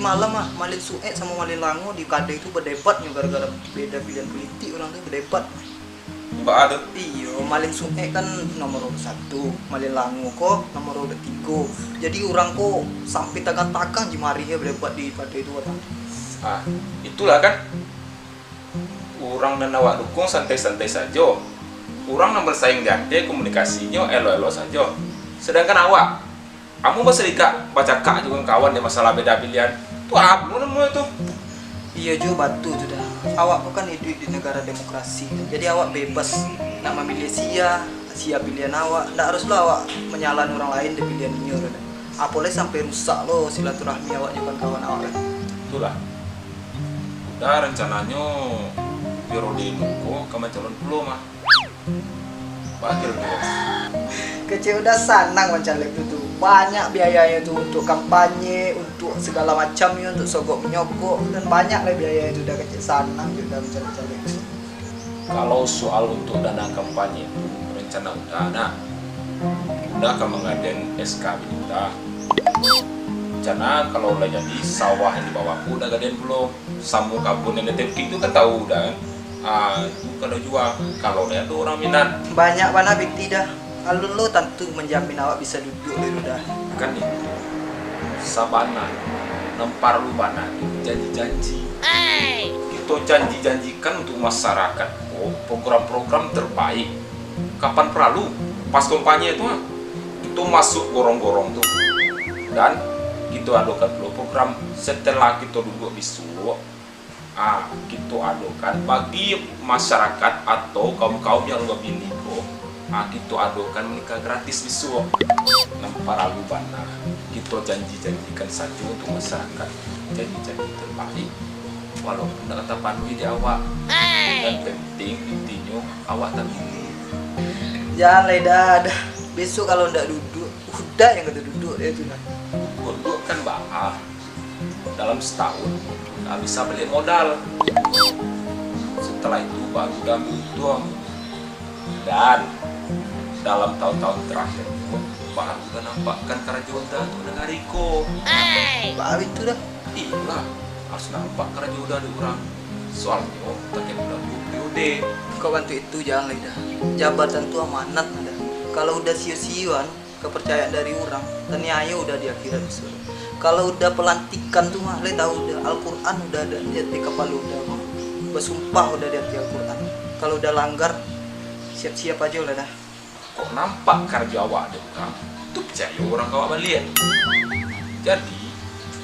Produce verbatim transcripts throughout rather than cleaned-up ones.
Malam ah, Malin Suek samo Malin Lango di kadai tu badebat nyo gara-gara beda pilihan politik urang tu, badebat. Baa tu? Iyo, Malin Suek kan nomor urut satu, Malin Lango ko nomor urut tigo. Jadi urang ko sampai tagang-tagang jimarih yo badebat di kadai tu, urang. Ah, itulah kan. Urang nan awak dukuang santai-santai sajo. Urang nan basaing di ateh komunikasinyo elok-elok sajo. Sadangkan awak, amun basarikak, bacakak jo kawan-kawan di masalah beda pilihan, tu apo namonyo tu? Iyo juo, batua tu Da. Awak ko kan iduik di negara demokrasi, jadi awak bebas nak mamiliah sia, sia pilihan awak. Ndak haruslah awak manyalahan urang lain di pilihan inyo tu Da. Apo lai sampai rusak lo silaturahmi awak jo kawan-kawan awak kan. Itulah. Uda rancananyo periode iko ka mancalon pulo mah. Bakil tu. Kecek Uda sanang mancalek tu, tu. Banyak biayanyo tu, untuk kampanye, untuk sagalo macamnyo, untuk sogok manyogok, dan banyak lai biayanyo tu, Uda kecek sanang jo Uda mancalek-calek tu. Kalau soal untuk dana kampanye tu, rencana Uda, nah, Uda ka manggaden S K B Uda. Rencana kalau lah jadi, sawah yang di bawah ko Uda gaden pulo. Samo kabun yang di tepi tu kan tahu Uda kan? Ah, tu kalau jua, kalau lah ado urang minat. Banyak bana piti Da. Alun lo tantu manjamin awak bisa duduak di Uda. Kan itu. Sabana nan paralu bana tu janji-janji. Kito janji-janjikan untuk masyarakat ko program-program terbaik. Kapan paralu? Pas kampanye tu ah. Kito masuk gorong-gorong tu. Dan kito adokan pulo program setelah kito duduak bisuak. Ah, kito adokan bagi masyarakat atau kaum-kaum yang lah bapilih ko, ah, kito adokan manikah gratis bisuak. Nan paralu bana, kito janji-janjikan sajo untuk masyarakat, janji-janji terbaik. Walaupun ndak tapanuhi di awak, nan penting intinyo awak tapilih. Jan lai Da, Da. Besok kalau ndak duduak, Uda yang ka duduak dek tu Da. Duduak kan baa. Dalam setahun, Uda bisa baliak modal. Setelah itu, baru Uda ambil untuang. Dan dalam tahun-tahun terakhir tu, baru Uda nampakkan karajo Uda tu nagari ko. Baa itu Da? Iyolah, harus nampak karajo Uda di urang. Soalnyo, tarkait Uda tu periode. Kok bantuak itu jan lai Da. Jabatan tu amanat Da. Kalau Uda sio-sioan, kaparcayaan dari urang, taniayo Uda di akhirat bisuak. Kalau Uda palantikan tu mah, lai tahu Uda, Al-Quran Uda ado di ateh kapalo Uda mah. Basumpah Uda di ateh Al-Quran. Kalau Uda langgar, siap-siap ajo lah Da. Kok nampak karajo awak dek urang, tu picayo urang ka awak baliak. Jadi,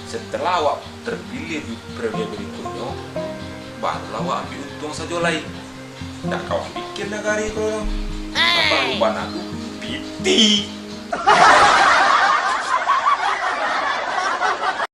setelah awak terpilih di periode berikutnyo, barulah awak ambiak untuang sajo lai. Ndak ka awak pikia nagari ko. Nan paralu bana tu piti.